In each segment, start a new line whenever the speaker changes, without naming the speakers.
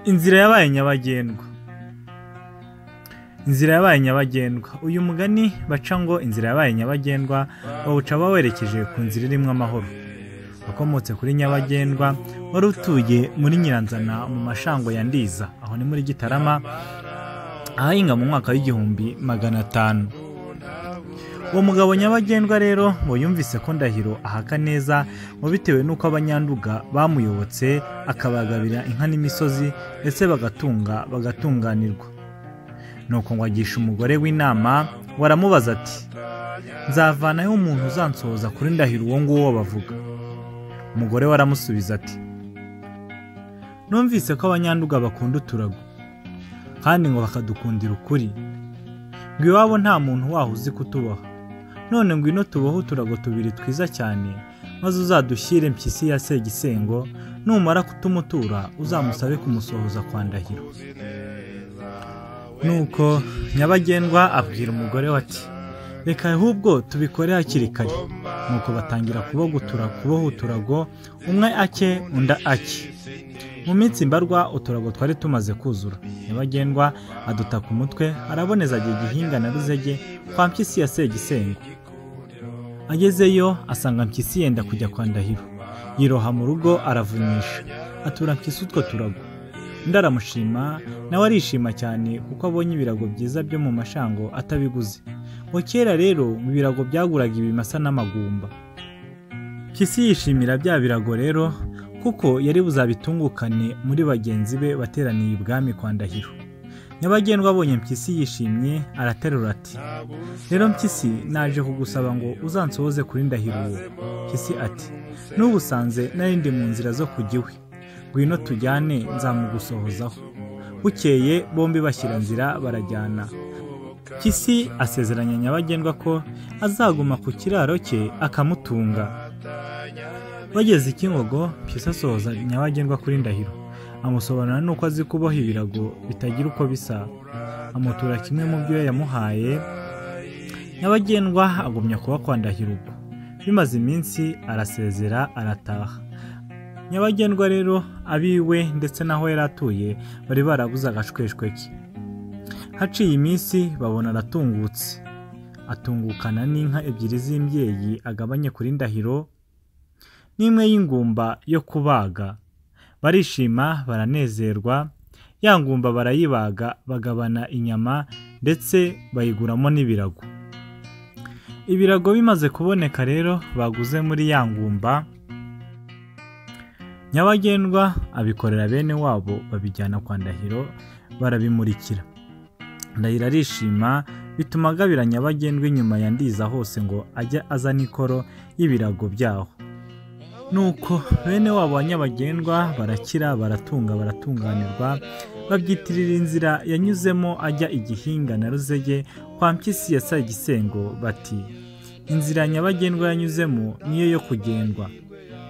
Inzira yabaye nyabagendwa. Inzira yabaye nyabagendwa. Uyu mugani baca ngo inzira yabaye nyabagendwa bawuca bawerekeje ku nzira irimo amahoro. Wakomotse kuri Nyabagendwa wari utuye muri Nyiranzana mu mashango ya Ndiza, aho ni muri Gitarama, ahahinga mu mwaka w'1500. Uwo mugabo Nyabagendwa rero ngo yumvise ko Ndahiro ahaka neza, ngo bitewe n'uko Abanyanduga bamuyobotse akabagabira inka n'imisozi, ndetse bagatunga bagatunganirwa. Nuko ngo agisha umugore w'inama, ngo aramubaza ati: nzavanayo umuntu uzansohoza kuri Ndahiro uwo nguwo bavuga. Umugore we aramusubiza ati: numvise ko Abanyanduga bakunda uturago, kandi ngo bakadukundira ukuri, ngo iwabo nta muntu waho uzi kutuboha. None ngwino tubohe uturago tubiri twiza cyane, maze uzadushyire Mpyisi ya Segisengo, numara kutumutura uzamusabe kumusohoza kwa Ndahiro. Nuko Nyabagendwa abwira umugore we ati: reka ahubwo tubikore hakiri kare. Nuko batangira kuboha uturago, umwe ake undi ake. Mu minsi mbarwa uturago twari tumaze kuzura. Nyabagendwa aduta ku mutwe, araboneza ajya Gihinga na Ruzege kwa Mpyisi ya Segisengo. Agezeyo asanga Mpyisi yenda kujya kwa Ndahiro. Yiroha mu rugo aravunyisha, atura Mpyisi utwo turago. Undi aramushima, nawe arishima cyane kuko abonye ibirago byiza byo mu mashango atabiguze. Ngo kera rero mu birago byaguraga ibimasa n'amagumba. Mpyisi yishimira bya birago rero, kuko yari buzabitungukane muri bagenzi be bateraniye ibwami kwa Ndahiro. Nyabagendwa abonye Mpyisi yishimye araterura ati: rero Mpyisi, naje kugusaba ngo uzansohoze kuri Ndahiro uwo. Mpyisi ati: n'ubusanze nari ndi mu nzira zo kujya iwe, ngwino tujyane nzamugusohozaho. Bukeye bombi bashyira nzira barajyana. Mpyisi asezeranya Nyabagendwa ko azaguma ku kiraro cye akamutunga. Bageze i Kingogo, Mpyisi asohoza Nyabagendwa kuri Ndahiro, amusobanura n'uko azi kuboha ibirago bitagira uko bisa, amutura kimwe mu byo yamuhaye. Nyabagendwa agumya kuba kwa Ndahiro ubwo. Bimaze iminsi arasezera arataha. Nyabagendwa rero abiwe ndetse n'aho yari atuye bari barabuze agashweshwe ke. Haciye iminsi babona aratungutse, atungukana n'inka ebyiri z'imbyeyi agabanye kuri Ndahiro n'imwe y'ingumba yo kubaga. Barishima baranezerwa, ya ngumba barayibaga bagabana inyama ndetse bayiguramo n'ibirago. Ibirago bimaze kuboneka rero baguze muri ya ngumba, Nyabagendwa abikorera bene wabo babijyana kwa Ndahiro barabimurikira. Ndahiro arishima, bituma agabira Nyabagendwa inyuma ya Ndiza hose ngo ajye azana ikoro y'ibirago byaho. Nuko bene wabo wa Nyabagendwa barakira, baratunga, baratunganirwa, babyitirira inzira yanyuzemo ajya i Gihinga na Ruzege kwa Mpyisi ya Segisengo, bati: inzira Nyabagendwa yanyuzemo niyo yo kugendwa.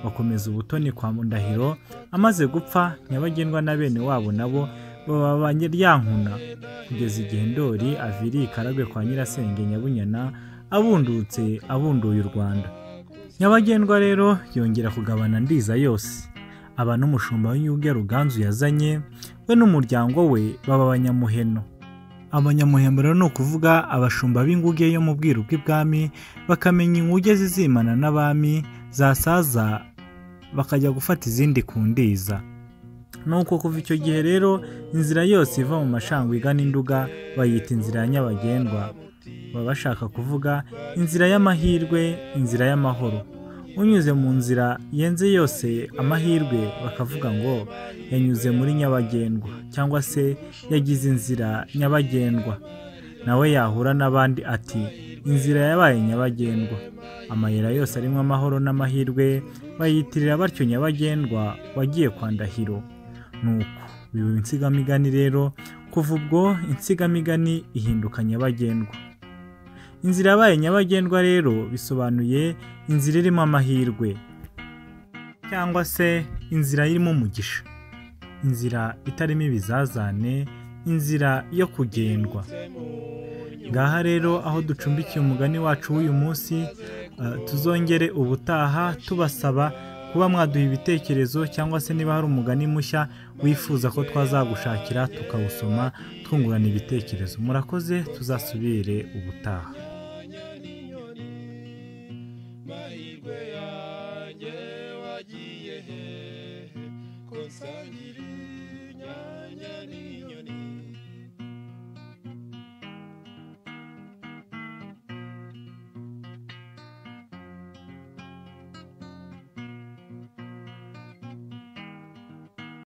Bakomeza ubutoni kwa Ndahiro. Amaze gupfa, Nyabagendwa na bene wabo nabo baba Banyankuna, kugeza igihe Ndori aviriye i Karagwe kwa Nyirasenge Nyabunyana, abundutse abunduye u Rwanda. Nyabagendwa rero yongera kugabana Ndiza yose, aba n'umushumba w'Inyuge Ruganzu yazanye, we n'umuryango we baba Abanyamuheno. Abanyamuheno rero ni ukuvuga abashumba b'inguge yo mu bwiru bw'ibwami, bakamenya inguge zizimana n'abami, zasaza bakajya gufata izindi ku Ndiza. Nuko kuva icyo gihe rero inzira yose iva mu mashango igana Induga bayita inzira ya Nyabagendwa. Baba bashaka kuvuga inzira y'amahirwe, inzira y'amahoro. Unyuze mu nzira yenze yose amahirwe bakavuga ngo yanyuze muri Nyabagendwa, cyangwa se yagize inzira nyabagendwa. Nawe yahura n'abandi ati: inzira yabaye nyabagendwa. Amayira yose arimo amahoro n'amahirwe bayitirira batyo Nyabagendwa wagiye kwa Ndahiro. Nuko biba insigamigani rero, kuva ubwo insigamigani ihinduka Nyabagendwa. Inzira yabaye nyabagendwa rero bisobanuye inzira irimo amahirwe, cyangwa se inzira irimo umugisha, inzira itarimo ibizazane, inzira yo kugendwa. Ngaha rero aho ducumbikiye umugani wacu w'uyu munsi, tuzongere ubutaha tubasaba kuba mwaduha ibitekerezo, cyangwa se niba hari umugani mushya wifuza ko twazagushakira tukawusoma twungurana ibitekerezo. Murakoze, tuzasubire ubutaha.
Mahirwe yanjye wagiye hehe ko nsangira inyanya?